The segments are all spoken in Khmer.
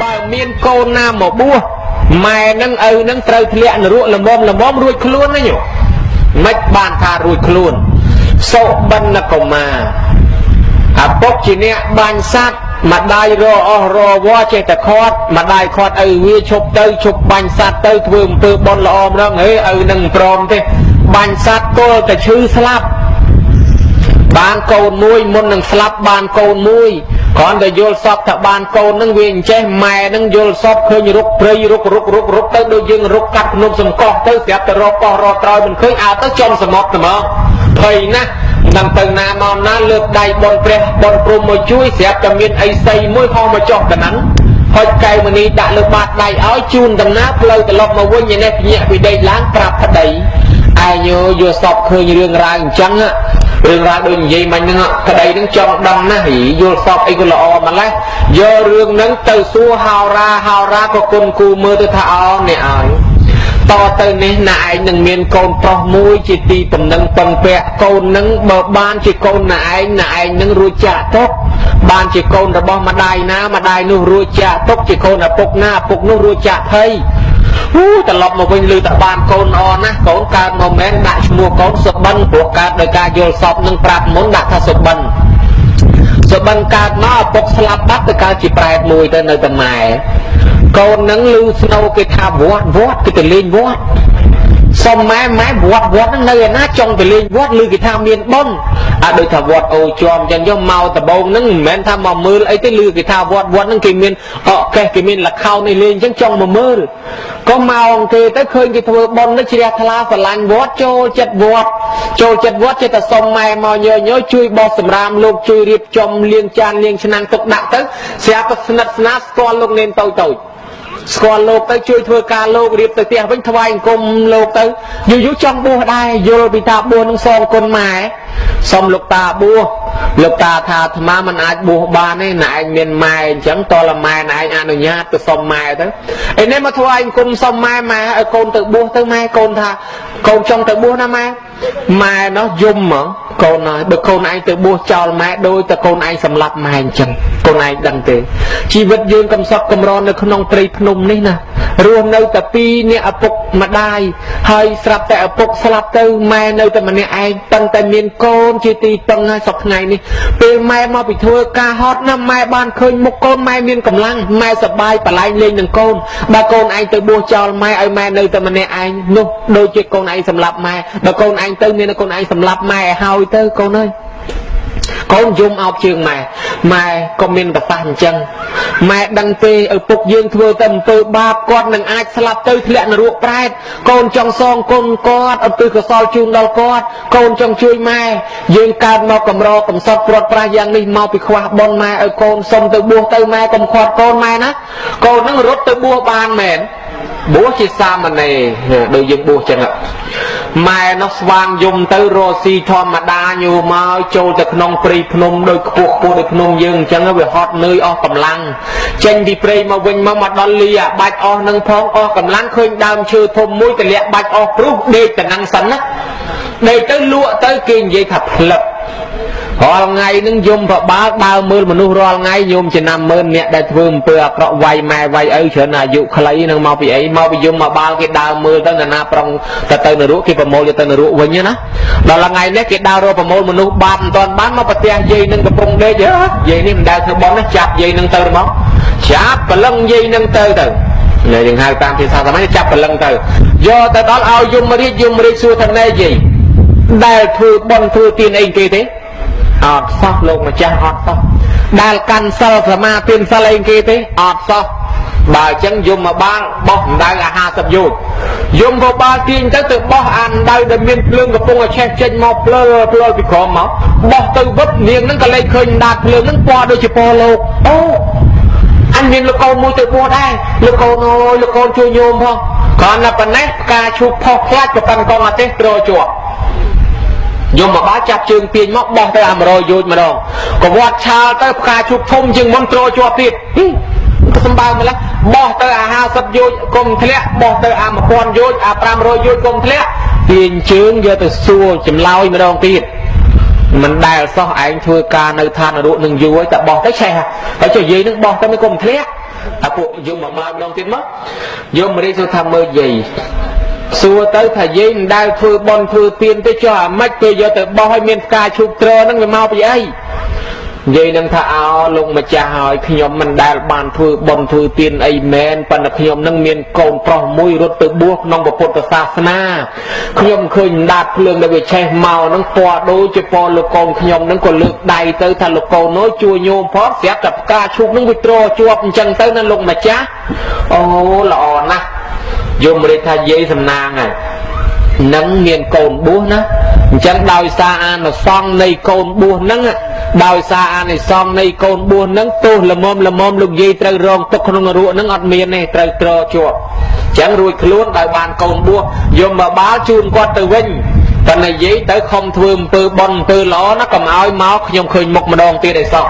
បើមានកូនណាមកបួសម៉ែនឹងឪនឹងត្រូវធ្លាក់នរកល្មមល្មមរួចខ្លួនណាញោមមិនបានថារួចខ្លួនសុបិនកុមារឪពុកជាអ្នកបាញ់សត្វម្ដាយរអស់រវល់ចេះតែខាត់ម្ដាយខាត់ឪវាឈប់ទៅឈប់បាញ់សត្វទៅធ្វើអំពើបុណ្យល្អម្ដងហេឪនឹងព្រមទេបាញ់សត្វទល់តែឈឺស្លាប់បានកូនមួយមុននឹងស្លាប់បានកូនមួយគ្រាន់តែយល់សពថាបានកូននឹងវាអញ្ចេះម៉ែនឹងយល់សពឃើញរុកព្រៃរុករុករុករុកទៅដូចយើងរុកកាត់ភ្នំសំកោះទៅស្រាប់តែរកកោះរកត្រោយមិនឃើញអើទៅចំសមុទ្រត្មងភ័យណាស់នឹងទៅណាមកណាលើកដៃបនព្រះបនព្រំមកជួយស្រាប់តែមានអីសីមួយហោះមកចុះតំណឹងហុចកែវមនីដាក់លើបាតដៃឲ្យជូនដំណើរផ្លូវត្រឡប់មកវិញឯនេះភ្ញាក់ពីដេកឡើងប្រាប់ប្តីឯងយល់សពឃើញរឿងរ៉ាវអញ្ចឹងរឿងរ៉ាវដូចនិយាយមិញហ្នឹងប្តីហ្នឹងចង់ដឹងណាស់យល់សពអីក៏ល្អម្ល៉េះយករឿងហ្នឹងទៅសួរហោរាហោរាក៏គុណគូមើលទៅថាអអ្នកឲ្យតទៅនេះណាឯងនឹងមានកូនប្រុសមួយជាទីតំណឹងពឹងពាក់កូននឹងបើបានជាកូនណាឯងណាឯងនឹងរួចចាក់ទុកបានជាកូនរបស់ម្ដាយណាម្ដាយនោះរួចចាក់ទុកជាកូនឪពុកណាឪពុកនោះរួចចាក់ភ័យអូត្រឡប់មកវិញឮតែបានកូនអណាស់កូនកើតមកមែនដាក់ឈ្មោះកូនសុបិនព្រោះកើតដោយការយល់សពនឹងប្រាប់មុនដាក់ថាសុបិនសុបិនកើតមកឪពុកស្លាប់បាត់ទៅកើតជាប្រែតមួយទៅនៅតែម៉ែកូននឹងឮស្នូគេថាវត្តវត្តគេទៅលេងវត្តសុំម៉ែម៉ែវត្តវត្តហ្នឹងនៅឯណាចង់ទៅលេងវត្តឮគេថាមានបុណ្យអាដូចថាវត្តអូជាំចឹងយកមកដបងហ្នឹងមិនមែនថាមកមើលអីទេឮគេថាវត្តវត្តហ្នឹងគេមានអកេះគេមានលខោននេះលេងចឹងចង់មកមើលក៏មកគេទៅឃើញគេធ្វើបុណ្យនេះជ្រះថ្លាស្រឡាញ់វត្តចូលចិត្តវត្តចូលចិត្តវត្តចេះតែសុំម៉ែមកញយញយជួយបោះសម្រាមលោកជួយរៀបចំលាងចានលាងឆ្នាំងទុកដាក់ទៅស្រាប់តែស្និទ្ធស្នាលស្គាល់លោកនេនតូចតូចស្គាល់លោកទៅជួយធ្វើការលោករៀបទៅផ្ទះវិញថ្វាយអង្គមលោកទៅយូរយូរចង់បួសដែរយល់ពីថាបួសនឹងសងគុណម៉ែសុំលោកតាបួសលោកតាថាអាត្មាមិនអាចបួសបានទេណែឯងមានម៉ែអញ្ចឹងតលម៉ែណែឯងអនុញ្ញាតទៅសុំម៉ែទៅឯនេះមកថ្វាយអង្គមសុំម៉ែម៉ែឲ្យកូនទៅបួសទៅម៉ែកូនថាកូនចង់ទៅបួសណាម៉ែម៉ែនោះយំហ្មងកូនហើយបើកូនឯងទៅបួសចោលម៉ែដូចតែកូនឯងសម្លាប់ម៉ែអញ្ចឹងកូនឯងដឹងទេជីវិតយើងកំសត់កំរនៅក្នុងព្រៃភ្នំនេះណារស់នៅតែពីរអ្នកឪពុកម្ដាយហើយស្រាប់តែឪពុកស្លាប់ទៅម៉ែនៅតែម្នាក់ឯងប៉ុន្តែមានកូនជាទីពឹងហើយសប្ថ្ងៃនេះពេលម៉ែមកពីធ្វើការហត់ណាម៉ែបានឃើញមុខកូនម៉ែមានកម្លាំងម៉ែសប្បាយបលែងលេងនឹងកូនបើកូនឯងទៅបួសចោលម៉ែឲ្យម៉ែនៅតែម្នាក់ឯងនោះដូចជាកូនឯងសម្លាប់ម៉ែបើកូនឯងទៅមានកូនឯងសម្លាប់ម៉ែឲ្យហើយទៅកូនអើយកូនយំអោបជើងម៉ែម៉ែក៏មានប្រសាសន៍អញ្ចឹងម៉ែដឹងទេឪពុកយើងធ្វើតែអំពើបាបគាត់នឹងអាចស្លាប់ទៅធ្លាក់នរកប្រែតកូនចង់សងគុណគាត់ឧទ្ទិសកុសលជូនដល់គាត់កូនចង់ជួយម៉ែយើងកើតមកកម្រកំសត់ព្រាត់ប្រាសយ៉ាងនេះមកពីខ្វះបុណ្យម៉ែឲ្យកូនសុំទៅបួសទៅម៉ែកុំខាត់កូនម៉ែណាកូននឹងរត់ទៅបួសបានមែនបួសជាសាមណេរដូចយើងបួសចឹងម៉ែនោះស្វាងយំទៅរកស៊ីធម្មតាញូមកចូលទៅក្នុងព្រៃភ្នំដូចខ្ពស់ខ្ពស់ដូចភ្នំយើងអញ្ចឹងវាហត់នឿយអស់កម្លាំងចេញពីព្រៃមកវិញមកមកដល់លីអាបាច់អស់នឹងផងអស់កម្លាំងឃើញដើមឈើធំមួយទលាក់បាច់អស់ព្រុសដេកទៅនឹងសិនណាដេកទៅលក់ទៅគេនិយាយថាផ្លឹករាល់ថ្ងៃនឹងយំប្របាលដើរមើលមនុស្សរាល់ថ្ងៃញោមចំណាំម៉ឺនអ្នកដែលធ្វើអំពើអាក្រក់វាយម៉ែវាយឪច្រើនអាយុខ្លីនឹងមកពីអីមកពីយំមកបាលគេដើរមើលទៅណាណាប្រុងទៅទៅនរកគេប្រមូលយកទៅនរកវិញណាដល់ថ្ងៃនេះគេដើររកប្រមូលមនុស្សបាបមិនទាន់បានមកប្រទះយាយនឹងកំពុងដេកយាយនេះមិនដែលធ្វើបុណ្យណាចាប់យាយនឹងទៅមកចាប់ព្រលឹងយាយនឹងទៅទៅនេះយើងហៅតាមភាសាសម័យចាប់ព្រលឹងទៅយកទៅដល់ឲ្យយមរាជយមរាជសួរថាណែយាយដែលធ្វើបុណ្យធ្វើទានអីគេទេអត់សោះលោកម្ចាស់អត់សោះដែលកាន់សិលសមាទានសិលអីគេទេអត់សោះបើអញ្ចឹងយំមកបាលបោះម្ដៅអា50យោជយំក៏បាលទាញទៅទៅបោះអាម្ដៅដែលមានភ្លើងកំពុងតែឆេះចេញមកភ្លើភ្លើពីក្រោមមកបោះទៅវឹបនាងហ្នឹងក៏លេចឃើញដាតភ្លើងហ្នឹងពណ៌ដូចជាពណ៌លោកអូអញមានលោកកូនមួយទៅបួសដែរលោកកូនអើយលោកកូនជួយញោមផងគ្រាន់តែប៉ុណ្ណេះផ្កាឈូកផុសផ្លាច់ក៏ប៉ិនកងអត់ទេត្រជាប់យំមកបាលចាប់ជើងទាញមកបោះទៅអា100យោចម្ដងកវត្តឆាលទៅផ្កាឈូកធំជាងមុនត្រជាប់ទៀតក៏សំបើម្ល៉េះបោះទៅអា50យោជកុំធ្លាក់បោះទៅអា1000យោជអា500យោជកុំធ្លាក់ទាញជើងយកទៅសួរចម្លើយម្ដងទៀតមិនដែលសោះឯងធ្វើការនៅឋាននរកនឹងយូរហើយតែបោះទៅឆេះហើយចុះយាយនឹងបោះទៅមិនកុំធ្លាក់ អាពួកយមបាលម្ដងទៀតមកយមរាជសួរថាមើលយាយសួរទៅថាយាយមិនដែលធ្វើបន់ធ្វើទានទេចុះអាម៉េចគេយកទៅបោះឲ្យមានផ្កាឈូកត្រហ្នឹងវាមកពីអីនិយាយនឹងថាអោលោកម្ចាស់ហើយខ្ញុំមិនដែលបានធ្វើបន់ធ្វើទានអីមែនប៉ុន្តែខ្ញុំនឹងមានកូនប្រុសមួយរត់ទៅបួសក្នុងពុទ្ធសាសនាខ្ញុំឃើញដាតភ្លើងដែលវាឆេះមកនឹងពណ៌ដូចជាពណ៌លោកកូនខ្ញុំនឹងក៏លើកដៃទៅថាលោកកូននោះជួយញោមផងស្រាប់តែផ្កាឈូកនឹងវាត្រជាប់អញ្ចឹងទៅណាលោកម្ចាស់អូល្អណាស់យមរាជថាយាយសំណាងហើយនឹងមានកូនបួសណាអញ្ចឹងដោយសារអានិសង្សនៃកូនបួសហ្នឹងដោយសារអានិសង្សនៃកូនបួសហ្នឹងទោសល្មមល្មមលោកយាយត្រូវរងទុកក្នុងនរកហ្នឹងអត់មានទេត្រូវត្រជាប់អញ្ចឹងរួចខ្លួនដោយបានកូនបួសយមបាលជូនគាត់ទៅវិញប៉ុន្តែយាយទៅខំធ្វើអំពើបុណ្យអំពើល្អណាកុំឲ្យមកខ្ញុំឃើញមុខម្ដងទៀតឯសោះ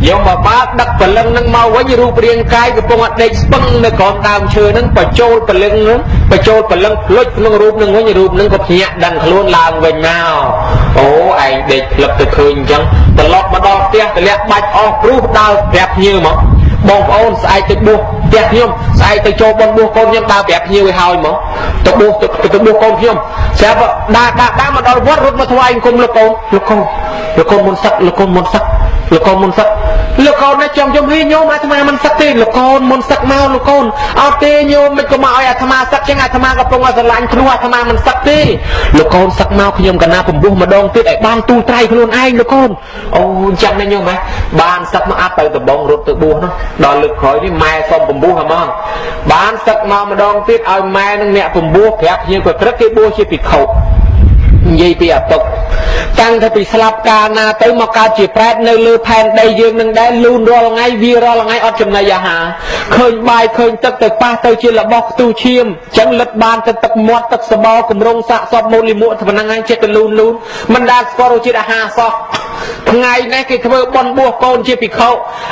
យមបាលដឹកព្រលឹងនឹងមកវិញរូបរាងកាយកំពុងតែដេកស្ពឹងនៅក្រោមដើមឈើនឹងបញ្ចូលព្រលឹងនឹងបញ្ចូលព្រលឹងភ្លុចក្នុងរូបនឹងវិញរូបនឹងក៏ភ្ញាក់ដឹងខ្លួនឡើងវិញមកអូឯងដេកផ្លឹកទៅឃើញអញ្ចឹងត្រឡប់មកដល់ផ្ទះទម្លាក់បាច់អស់ព្រោះដើរប្រាប់ភ្ញៀវមកបងប្អូនស្អែកទៅបួសផ្ទះខ្ញុំស្អែកទៅចូលបុណ្យបួសកូនខ្ញុំដើរប្រាប់ភ្ញៀវឲ្យហើយមកទៅបួសទៅបួសកូនខ្ញុំស្រាប់ដើរដើរដើរមកដល់វត្តរត់មកថ្វាយអង្គមលោកកូនលោកកូនលោកកូនមុនសឹកលោកកូនមុនសឹកលោកកូនមុនសឹកលោកកូននេះចង់យំហីញោមអាត្មាមិនសឹកទេលោកកូនមុនសឹកមកលោកកូនអត់ទេញោមមិនក៏មកឲ្យអាត្មាសឹកចឹងអាត្មាកំពុងឲ្យស្រឡាញ់ខ្លួនអាត្មាមិនសឹកទេលោកកូនសឹកមកខ្ញុំកណាពំពោះម្ដងទៀតឲ្យបានទូលត្រៃខ្លួនឯងលោកកូនអូអញ្ចឹងណាញោមហ៎បានសឹកមកអាប់ទៅដបងរត់ទៅបួសនោះដល់លើកក្រោយនេះម៉ែសុំពំពោះហ្មងបានសឹកមកម្ដងទៀតឲ្យម៉ែនឹងអ្នកពំពោះប្រាប់ភ្ញៀវក៏ព្រឹកគេបួសជាភិក្ខុនិយាយពីឪពុកតាំងតែពីស្លាប់កាលណាទៅមកកើតជាប្រែតនៅលើផែនដីយើងនឹងដែរលូនរាល់ថ្ងៃវារាល់ថ្ងៃអត់ចំណីអាហារឃើញបាយឃើញទឹកទៅប៉ះទៅជារបស់ខ្ទុះឈាមចឹងលិតបានទៅទឹកមាត់ទឹកសបោគម្រងសាកសពមូលលិមួកប៉ុណ្ណឹងឯងចិត្តទៅលូនលូនមិនដែលស្គាល់រសជាតិអាហារសោះថ្ងៃនេះគេធ្វើបុណ្យបួសកូនជាភិក្ខុ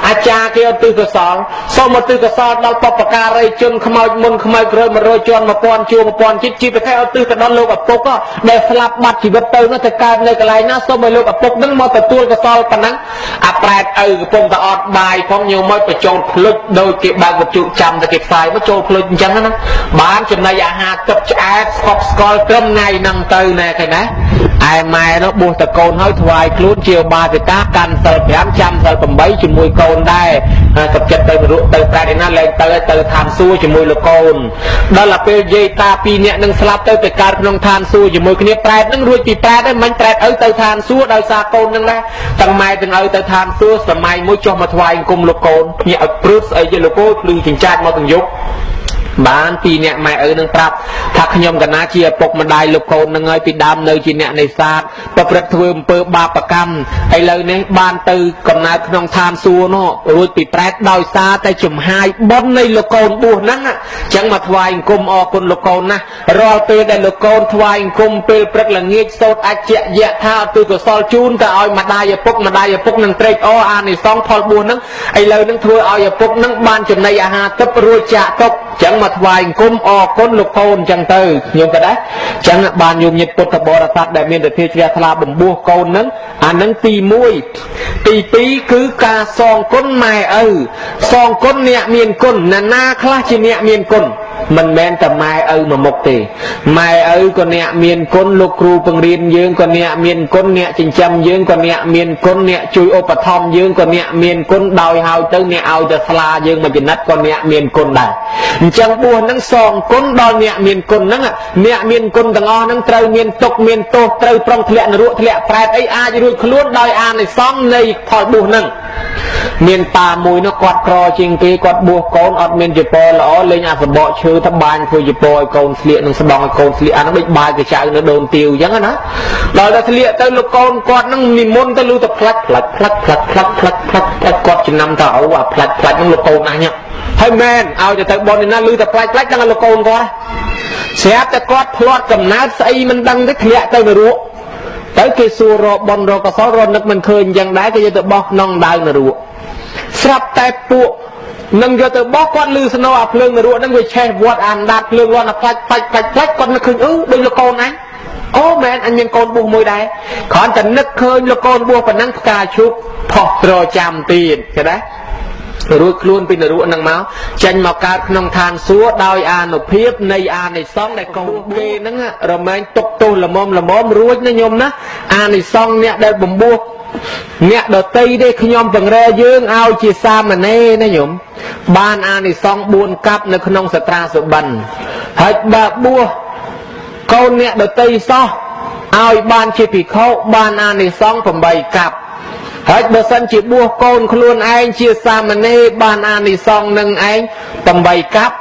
អាចារ្យគេឧទ្ទិសកុសលសូមឧទ្ទិសកុសលដល់បព្វការីជនខ្មោចមុនខ្មោចក្រោយ100ជាន់1000ជួរ1000ជាតិជាប្រទេសឧទ្ទិសទៅដល់លោកឪពុកដែលស្លាប់បាត់ជីវិតទៅនោះទៅកើតនៅកន្លែងណាសូមឲ្យលោកឪពុកនឹងមកទទួលកុសលប៉ុណ្ណឹងអាប្រែតឪកំពុងតែអត់បាយផងញោមមកបញ្ចូលភ្លុចដោយគេបើកវិទ្យុចាំតែគេផ្សាយមកចូលភ្លុចអញ្ចឹងណាបានចំណីអាហារទឹកឆ្អែតស្កប់ស្កល់ត្រឹមថ្ងៃហ្នឹងទៅណែឃើញណាឯម៉ែនោះបួសតកូនហើយថ្វាយខ្លួនជាបាសិកាកាន់សិល5ចាំសិល8ជាមួយកូនដែរហើយក៏ចិត្តទៅនរកទៅប្រែតឯណាលែងទៅទៅឋានសួគ៌ជាមួយលោកកូនដល់ទៅពេលយាយតាពីរនាក់នឹងស្លាប់ទៅទៅកើតក្នុងឋានសួគ៌ជាមួយគ្នាប្រែតនឹងរួចពីប្រែតហើយមិនប្រែតឪទៅឋានសួគ៌ដោយសារកូននឹងដែរទាំងម៉ែទាំងឪទៅឋានសួគ៌សម័យមួយចុះមកថ្វាយអង្គមលោកកូនភ្ញាក់ឲ្យព្រឺស្អីទេលោកកូនភ្លឺចិញ្ចាចមកទាំងយប់បានពីរអ្នកម៉ែឪនឹងប្រាប់ថាខ្ញុំកណាជាឪពុកម្ដាយលោកកូននឹងហើយពីដើមនៅជាអ្នកនេសាទប្រព្រឹត្តធ្វើអំពើបាបកម្មឥឡូវនេះបានទៅកំណើតក្នុងឋានសួគ៌នោះរួចពីប្រែតដោយសារតែចំហាយបុណ្យនៃលោកកូនបួសហ្នឹងអញ្ចឹងមកថ្វាយអង្គមអរគុណលោកកូនណារាល់ពេលដែលលោកកូនថ្វាយអង្គមពេលព្រឹកល្ងាចសូត្រអច្ចយៈថាឧទ្ទិសកុសលជូនទៅឲ្យម្ដាយឪពុកម្ដាយឪពុកនឹងត្រេកអរអានិសង្សផលបួសហ្នឹងឥឡូវហ្នឹងធ្វើឲ្យឪពុកហ្នឹងបានចំណីអាហារទឹករួចចាក់ទុកចឹងមកថ្វាយអង្គមអរគុណលោកកូនចឹងទៅខ្ញុំក៏ដែរចឹងបានញោមញាតិពុទ្ធបរិស័ទដែលមានទិដ្ឋិជ្រះថ្លាបំពោះកូនហ្នឹងអាហ្នឹងទី1ទី2គឺការសងគុណម៉ែឪសងគុណអ្នកមានគុណណានាខ្លះជាអ្នកមានគុណមិនមែនតែម៉ែឪមួយមុខទេម៉ែឪក៏អ្នកមានគុណលោកគ្រូបង្រៀនយើងក៏អ្នកមានគុណអ្នកចិញ្ចឹមយើងក៏អ្នកមានគុណអ្នកជួយឧបត្ថម្ភយើងក៏អ្នកមានគុណដោយហើយទៅអ្នកឲ្យទៅស្លាយើងមួយចំណិតក៏អ្នកមានគុណដែរអញ្ចឹងបួសហ្នឹងសងគុណដល់អ្នកមានគុណហ្នឹងអ្នកមានគុណទាំងអស់ហ្នឹងត្រូវមានទុក្ខមានទោសត្រូវប្រុងធ្លាក់នរកធ្លាក់ប្រែតអីអាចរួចខ្លួនដោយអានិសង្សនៃផលបួសហ្នឹងមានតាមួយនោះគាត់ក្រជាងគេគាត់បួសកូនអត់មានចពល្អលេងអាសបកឈើថាបាញ់ធ្វើចពឲ្យកូនស្លៀកនឹងស្ដង់ឲ្យកូនស្លៀកអាហ្នឹងដូចបាយកចៅនៅដូនទាវអញ្ចឹងណាដល់តែស្លៀកទៅលោកកូនគាត់ហ្នឹងនិមន្តទៅលឺតែផ្លាច់ផ្លាច់ផ្លាច់ផ្លាច់ផ្លាច់ផ្លាច់ផ្លាច់ផ្លាច់គាត់ចំណាំថាអូអាផ្លាច់ផ្លាច់ហ្នឹងលោកកូនអញហើយមែនឲ្យទៅទៅបននេះណាលឺតែផ្លាច់ផ្លាច់ដឹងលោកកូនគាត់ស្រាប់តែគាត់ផ្លាត់កំណើតស្អីមិនដឹងទេធ្លាក់ទៅនរកទៅគេសួររកបនរកកសលរកនឹកមិនឃើញអញ្ចឹងដែរគេយកទៅបោះក្នុងដៅនរកស្រាប់តែពួកនឹងយកទៅបោះគាត់លឺស្នោអាភ្លើងនរកហ្នឹងវាឆេះវត្តអានដាតភ្លើងរត់អាផ្លាច់ផ្លាច់ផ្លាច់ផ្លាច់គាត់នឹកឃើញអឺដូចលោកកូនអញអូមែនអញមានកូនបួសមួយដែរគ្រាន់តែនឹកឃើញលោកកូនបួសប៉ុណ្ណឹងផ្កាឈូកផុសត្រចាំទៀតឃើញទេ រួចខ្លួនពីនរកនឹងមកចេញមកកើតក្នុងឋានសួគ៌ដោយអានុភាពនៃអានិសង្សដែលកូនគេហ្នឹងរមែងទុកទោសល្មមល្មមរួចណាញោមណាអានិសង្សអ្នកដែលបំពោះអ្នកដតីទេខ្ញុំបង្រែយើងឲ្យជាសាមណេរណាញោមបានអានិសង្ស4កាប់នៅក្នុងសត្រាសុបិនហើយបើបួសកូនអ្នកដតីសោះឲ្យបានជាភិក្ខុបានអានិសង្ស8កាប់ហើយបើសិនជាបួសកូនខ្លួនឯងជាសាមណេរបានអានិសង្សនឹងឯង8កាប់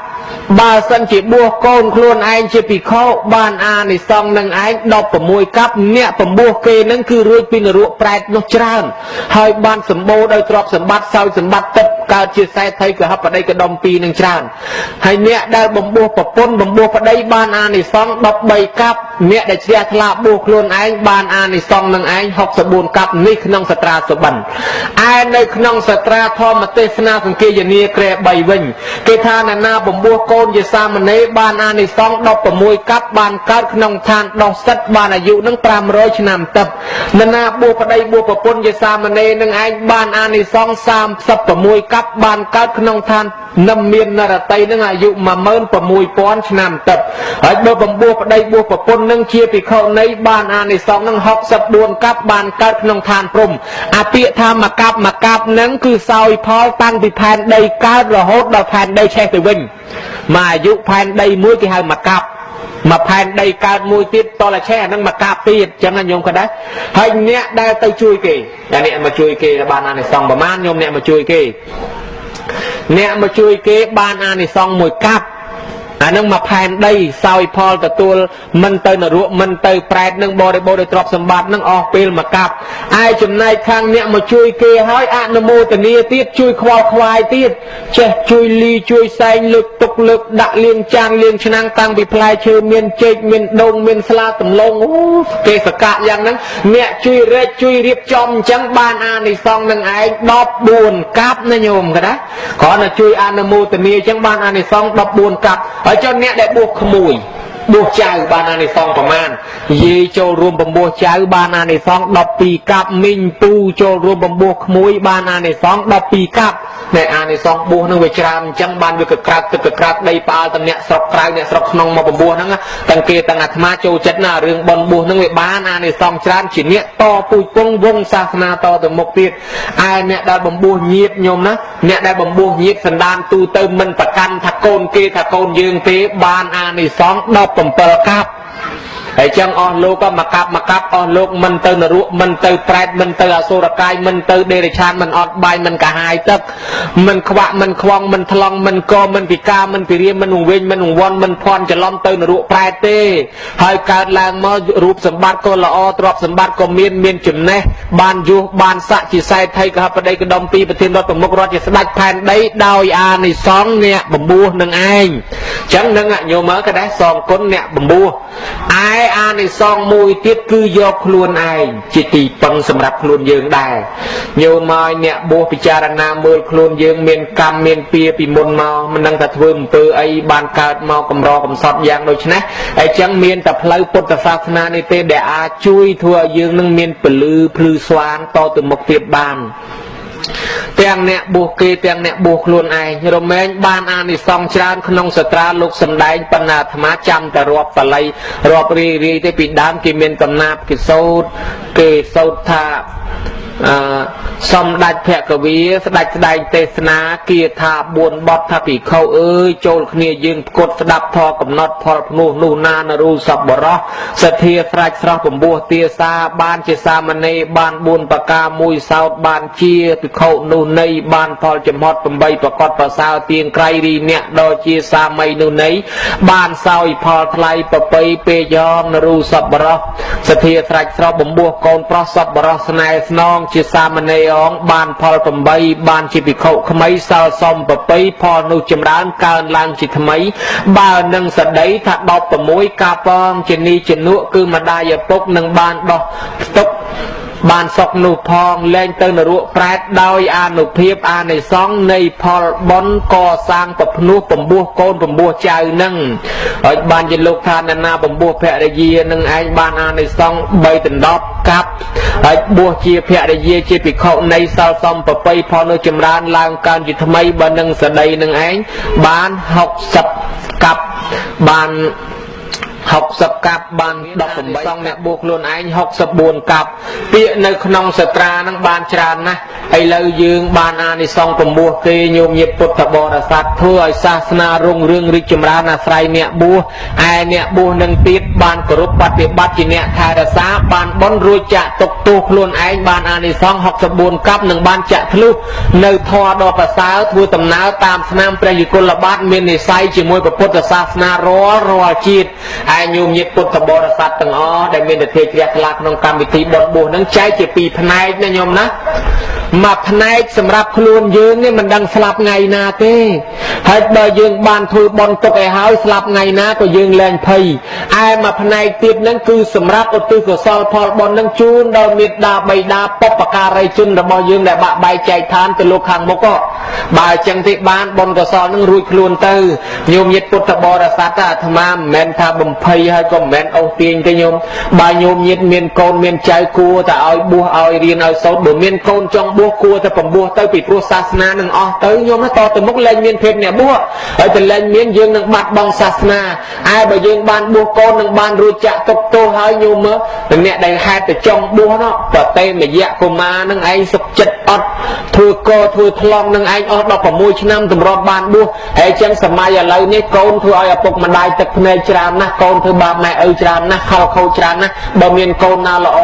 បើសិនជាបួសកូនខ្លួនឯងជាភិក្ខុបានអានិសង្សនឹងឯង16កាប់អ្នកពំបួសគេនឹងគឺរួចពីនរកប្រែតនោះច្រើនហើយបានសម្បូរដោយទ្រព្យសម្បត្តិសោយសម្បត្តិទឹកកើតជាសេដ្ឋីកហបតីកដុំពីរនឹងច្រើនហើយអ្នកដែលបំពោះប្រពន្ធបំពោះប្តីបានអានិសង្ស13កាប់អ្នកដែលជ្រះថ្លាបួសខ្លួនឯងបានអានិសង្សនឹងឯង64កាប់នេះក្នុងសត្រាសុបិនឯនៅក្នុងសត្រាធម្មទេសនាសង្គាយនាក្រែ3វិញគេថាណានាបំពោះកូនជាសាមណេរបានអានិសង្ស16កាប់បានកើតក្នុងឋានដោះសិតបានអាយុនឹង500ឆ្នាំទឹកនណាបួសប្តីបួសប្រពន្ធជាសាមណេរនឹងឯងបានអានិសង្ស36កាប់បានកើតក្នុងឋាននឹមមាននរតីនឹងអាយុ16000ឆ្នាំទឹកហើយបើបំពោះប្តីបួសប្រពន្ធនឹងជាភិក្ខុនីបានអានិសង្សនឹង64កាប់បានកើតក្នុងឋានព្រំអាពាក្យថាមកកាប់មកកាប់នឹងគឺសោយផលតាំងពីផែនដីកើតរហូតដល់ផែនដីឆេះទៅវិញមកអាយុផែនដីមួយគេហៅមកកាប់មកផែនដីកើតមួយទៀតតលឆេះអានឹងមកកាប់ទៀតអញ្ចឹងញោមក៏ដែរហើយអ្នកដែលទៅជួយគេអ្នកមកជួយគេបានអានិសង្សប្រមាណញោមអ្នកមកជួយគេអ្នកមកជួយគេបានអានិសង្សមួយកាប់អានឹងមកផែនដីសោយផលទទួលមិនទៅនរកមិនទៅប្រែតនឹងបរិបូរដោយទ្រព្យសម្បត្តិនឹងអស់ពេលមកកាប់ឯចំណែកខាងអ្នកមកជួយគេហើយអនុមោទនាទៀតជួយខ្វល់ខ្វាយទៀតចេះជួយលីជួយសែងលើកទុកលើកដាក់លាងចានលាងឆ្នាំងតាំងពីផ្លែឈើមានចេកមានដូងមានស្លាដំឡូងអូគេសកៈយ៉ាងហ្នឹងអ្នកជួយរែកជួយរៀបចំអញ្ចឹងបានអានិសង្សនឹងឯង14កាប់ណាញោមក៏ណាគ្រាន់តែជួយអនុមោទនាអញ្ចឹងបានអានិសង្ស14កាប់ហើយចុះអ្នកដែលបួសក្មួយបួសចៅបានអានិសង្សប្រមាណយាយចូលរួមបំពោះចៅបានអានិសង្ស12កាប់មីងពូចូលរួមបំពោះក្មួយបានអានិសង្ស12កាប់អ្នកអានិសង្សបួសនឹងវាច្រើនអញ្ចឹងបានវាកក្រើកទឹកកក្រើកដីផ្អើលទាំងអ្នកស្រុកក្រៅអ្នកស្រុកក្នុងមកបំពោះហ្នឹងទាំងគេទាំងអាត្មាចូលចិត្តណារឿងបុណ្យបួសហ្នឹងវាបានអានិសង្សច្រើនជាអ្នកតពូជពងវងសាសនាតទៅមុខទៀតឯអ្នកដែលបំពោះញាតញោមណាអ្នកដែលបំពោះញាតសន្តានទូទៅមិនប្រកាន់ថាកូនគេថាកូនយើងទេបានអានិសង្ស17កាប់ហើយចឹងអស់លោកក៏មកកាប់មកកាប់អស់លោកមិនទៅនរកមិនទៅប្រែតមិនទៅអសុរកាយមិនទៅដេរឆានមិនអត់បាយមិនកាហាយទឹកមិនខ្វាក់មិនខ្វងមិនថ្លង់មិនកមិនពិការមិនពិរាមិនវង្វេងមិនវង្វាន់មិនភ័ន្តច្រឡំទៅនរកប្រែតទេហើយកើតឡើងមករូបសម្បត្តិក៏ល្អទ្រព្យសម្បត្តិក៏មានមានចំណេះបានយុះបានស័កជាសេដ្ឋីកហបតីកដុំពីប្រធានរដ្ឋប្រមុខរដ្ឋជាស្ដេចផែនដីដោយអានិសង្សអ្នកបំពោះនឹងឯងចឹងនឹងញោមមើលក៏ដែរសងគុណអ្នកបំពោះឯអានិសង្សមួយទៀតគឺយកខ្លួនឯងជាទីពឹងសម្រាប់ខ្លួនយើងដែរញោមមកអ្នកបួសពិចារណាមើលខ្លួនយើងមានកម្មមានពៀពីមុនមកមិនដឹងថាធ្វើអំពើអីបានកើតមកកម្រកំសត់យ៉ាងដូចនេះហើយចឹងមានតែផ្លូវពុទ្ធសាសនានេះទេដែលអាចជួយធ្វើឲ្យយើងនឹងមានពលឺភ្លឺស្វាងតទៅមុខទៀតបានទាំងអ្នកបួសគេទាំងអ្នកបួសខ្លួនឯងរមែងបានអានិសង្សច្រើនក្នុងសត្រាលោកសំដែងបណ្ណាអាត្មាចាំតែរាប់បល័យរាប់រាយរាយទេពីដើមគេមានកំណាព្យគេសូត្រគេសូត្រថាសម្ដេចភគវីស្ដេចស្ដែងទេសនាគាថា4បទថាភិក្ខុអើយចូលគ្នាយើងផ្គត់ស្ដាប់ធម៌កំណត់ផលភ្នោះនោះណានរូសប្បុរសសទ្ធាស្រេចស្រស់ពំពោះទាសាបានជាសាមណេរបាន4ប្រការមួយសោតបានជាភិក្ខុនោះនៃបានផលចំហត់8ប្រកបប្រសើរទៀងក្រៃរីអ្នកដល់ជាសាមីនោះនៃបានសោយផលថ្លៃប្រពៃពេយ៉ងនរូសប្បុរសសទ្ធាស្រេចស្រស់បំពោះកូនប្រុសសប្បុរសស្នេហ៍ស្នងជាសាមណេរអងបានផល8បានជាភិក្ខុក្មីសិលសំប្រពៃផលនោះចម្រើនកើនឡើងជាថ្មីបើនឹងសដីថា16កាពងជានីជានុគឺម្ដាយឪពុកនឹងបានដោះផ្ទុក បានសុខនោះផង លែងទៅនរកប្រែត ដោយអានុភាពអានិសង្សនៃផលបុណ្យកសាងពភ្នោះពំពោះកូនពំពោះចៅនឹងហើយ។ បានជាលោកថា អ្នកណាពំពោះភរិយានឹងឯងបានអានិសង្ស3ដណ្ដប់កាប់ ហើយបួសជាភរិយាជាភិក្ខុនៃសិលសំប្របីផលនោះចម្រើនឡើងកើនជាថ្មី បើនឹងសដីនឹងឯងបាន60កាប់ បាន60កាប់ បាន18សងអ្នកបួសខ្លួនឯង64កាប់។ ពាក្យនៅក្នុងសត្រានឹងបានច្រើនណាស់។ ឥឡូវយើងបានអានិសង្សពំពោះគេ ញោមញាតពុទ្ធបរិស័ទ ធ្វើឲ្យសាសនារុងរឿងរីកចម្រើនអាស្រ័យអ្នកបួស ឯអ្នកបួសនឹងទៀតបានគោរពបប្រតិបត្តិជាអ្នកថែរក្សា បានបុណ្យរួចចាក់ទុកទោសខ្លួនឯង បានអានិសង្ស64កាប់ នឹងបានចាក់ធ្លុះនៅធម៌ដ៏ប្រសើរ ធ្វើដំណើរតាមស្នាមព្រះយុគលបាទ មាននិស័យជាមួយពុទ្ធសាសនារាល់រាល់ជាតិ។ ឯញោមញាតពុទ្ធបរិស័ទទាំងអស់ដែលមានទិជ្រះថ្លាក្នុងកម្មវិធីបុណ្យបួសនឹង ចែកជាពីរផ្នែកណាញោមណា។ មួយផ្នែកសម្រាប់ខ្លួនយើងនេះ មិនដឹងស្លាប់ថ្ងៃណាទេ ហើយបើយើងបានធ្វើបុណ្យទុកឲ្យហើយ ស្លាប់ថ្ងៃណាក៏យើងលែងភ័យ។ ឯមួយផ្នែកទៀតហ្នឹង គឺសម្រាប់ឧទ្ទិសកុសលផលបុណ្យហ្នឹងជូនដល់មេដាបៃតាបុព្វការីជនរបស់យើង ដែលបាក់បែកចែកឋានទៅលោកខាងមុខ។ បើអញ្ចឹងទេ បានបុណ្យកុសលហ្នឹងរួចខ្លួនទៅ។ ញោមញាតពុទ្ធបរិស័ទ អាត្មាមិនមែនថាបំភ័យ ហើយក៏មិនមែនអូសទាញទេញោម។ បើញោមញាតមានកូនមានចៅ គួរតែឲ្យបួសឲ្យរៀនឲ្យសូត្រ។ បើមានកូនចង់បួស គួរតែបំបួសទៅ ពីព្រោះសាសនានឹងអស់ទៅញោម តទៅមុខលែងមានភាពអ្នកបួសហើយ តែលែងមាន យើងនឹងបាត់បង់សាសនា។ ឯបើយើងបានបួសកូន នឹងបានរួចចាក់ទុកទោសហើយ។ ញោមមើល អ្នកដែលហេតុទៅចង់បួសនោះ បតេមយៈកុមារនឹងឯងសុខចិត្តអត់ធ្វើកធ្វើថ្លង់នឹងឯងអស់16ឆ្នាំ ទម្រាំបានបួសហើយ។ ចឹងសម័យឥឡូវនេះ កូនធ្វើឲ្យឪពុកម្ដាយទឹកភ្នែកច្រើនណាស់ កូនធ្វើបាបម៉ែឪច្រើនណាស់ ខលខូចច្រើនណាស់។ បើមានកូនណាល្អ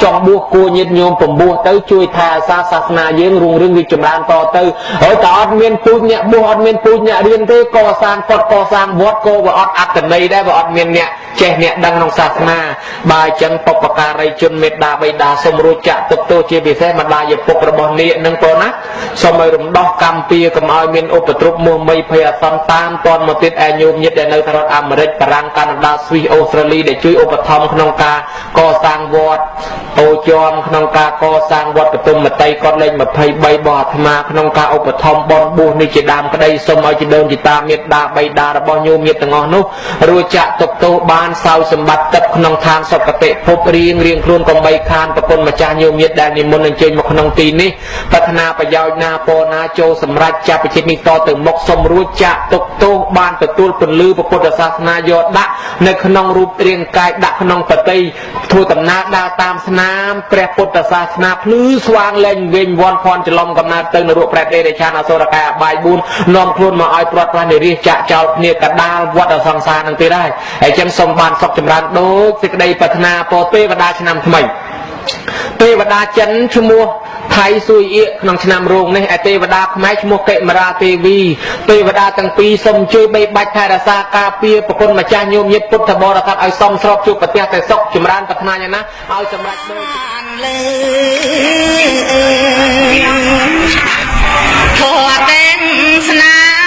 ចង់បួស គួរញាតញោមពំបួសទៅ ជួយថែអាសាសាសនាយើងរុងរឿងរីកចម្រើនតទៅ។ ហើយតែអត់មានពូជអ្នកបួស អត់មានពូជអ្នករៀនទេ កសាងគាត់កសាងវត្តក៏វាអត់អត្តន័យដែរ វាអត់មានអ្នកចេះអ្នកដឹងក្នុងសាសនា។ បើអញ្ចឹង បុព្វការីជនមេដាបៃតាសូមរួចចាក់ទុកទោស ជាពិសេសម្ដាយឪពុករបស់នាគនឹងបងណា សូមឲ្យរំដោះកម្មពៀ កុំឲ្យមានឧបទ្រពមោះមីភ័យអាសន្នតាមតនមកទៀត។ ឯញោមញាតិដែលនៅសហរដ្ឋអាមេរិក បារាំង កាណាដា ស្វីស អូស្ត្រាលី ដែលជួយឧបត្ថម្ភក្នុងការកសាងវត្តអូជាំ ក្នុងការកសាងវត្តបទុមមតីគាត់លេខ23របស់អាត្មា ក្នុងការឧបត្ថម្ភបនបួសនេះជាដើមក្តី សូមឲ្យជាដើមជាតាមេដាបៃតារបស់ញោមញាតិទាំងអស់នោះរួចចាក់ទុកទោស បានសោយសម្បត្តិទឹកក្នុងឋានសុគតិភពរៀងរៀងខ្លួន កុំបីខាន។ ប្រគុណម្ចាស់ញោមញាតិដែលនិមន្តអញ្ជើញមកក្នុងទីនេះ ប្រាថ្នាប្រយោជន៍ណាពរណាចូលសម្រេច ចាប់ពីជាតិនេះតទៅមុខ សូមរួចចាក់ទុកទោស បានទទួលពន្លឺពុទ្ធសាសនា យកដាក់នៅក្នុងរូបរាងកាយ ដាក់ក្នុងបតី ធ្វើដំណើរដើរតាមស្នាមព្រះពុទ្ធសាសនា ភ្លឺស្វាងលែងវិញវ័នភ័ន្តច្រឡំកំណើតទៅនរកប្រែតដេរឆានអសុរកាយអបាយ4 នាំខ្លួនមកឲ្យព្រាត់ប្រាសនិរិះចាក់ចោលគ្នាកដាលវត្តសង្សារនឹងទៀតហើយ។ ហើយចឹងសូមបានសុខចម្រើនដូចសេចក្តីប្រាថ្នា។ ពោទេវតាឆ្នាំថ្មី ទេវតាចិនឈ្មោះថៃស៊ុយអៀកក្នុងឆ្នាំរោងនេះ ឯទេវតាខ្មែរឈ្មោះកេមរាទេវី ទេវតាទាំងពីរសូមជួយបីបាច់ថែរក្សាការពារប្រគុណម្ចាស់ញោមញាតិពុទ្ធបរិស័ទឲ្យសមស្រប ជួបប្រទះតែសុខចម្រើន ប្រាថ្នាយ៉ាងណាឲ្យសម្រេចដូចលើធម៌ទេសនា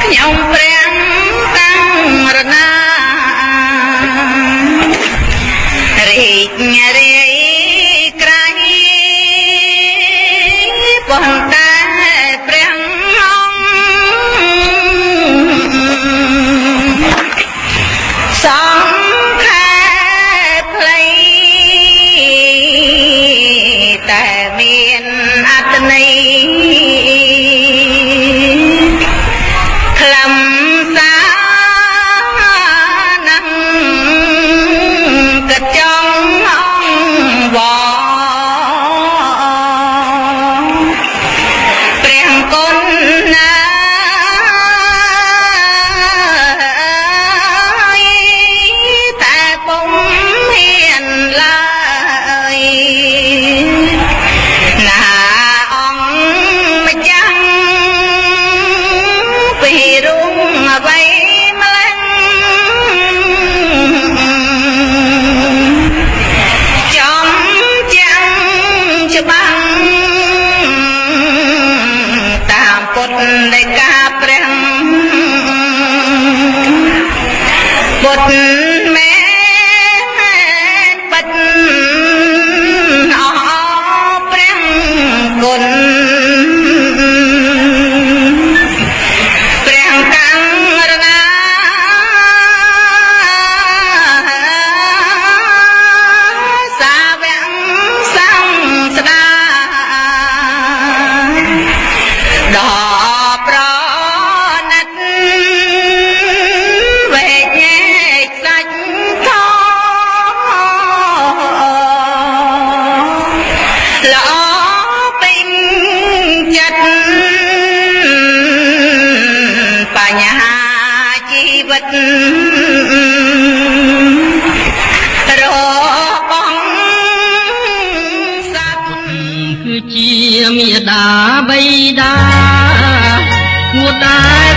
ខ្ញុំព្រះតាំងរណារីករាយក្រៃ ប៉ុន្តែព្រះអង្គសំ ជីវិតរបស់សត្វ គឺជាមេដាបៃតាគួរតែ